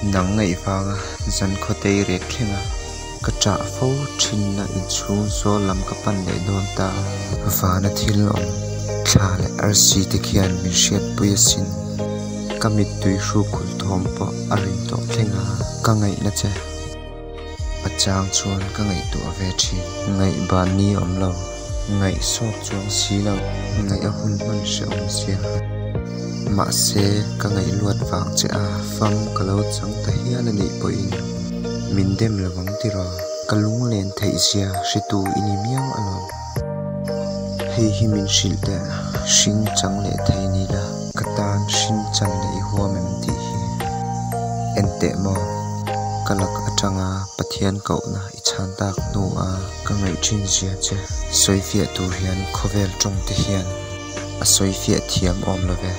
Nang ngaih vanga zan khawtei rek thleng a, ka ṭah fo ṭhinna inchhung zawl lam ka pan leh dawn ta. Vana thil awm thla leh arsi te khian min hriatpui asin. Ka mittui hruk khul thawm pawh a rin tawh thleng a, ka ngaihna che. A chang chuan ka ngaihtuah ve thin. Ngaihban ni awm lo, ngaih sawt chuang si lo, ngaih a hun hman hrehawm zia. Mahse, ka ngaih luat vang che a, fam ka lo chang ta hial a nih pawhin min dem lo ang tiraw? Ka lunglen theih zia hretu i ni miau alawm. Hei hi min hrilh teh, hring chang leh thei ni la, ka tan hring chan leh i huam em tih hi en teh maw? Ka lak atanga Pathian kohna i chhan tak hnua ka ngaih thin zia che sawifiah tur hian khawvel tawng te hian a sawifiah thiam awm lo ve.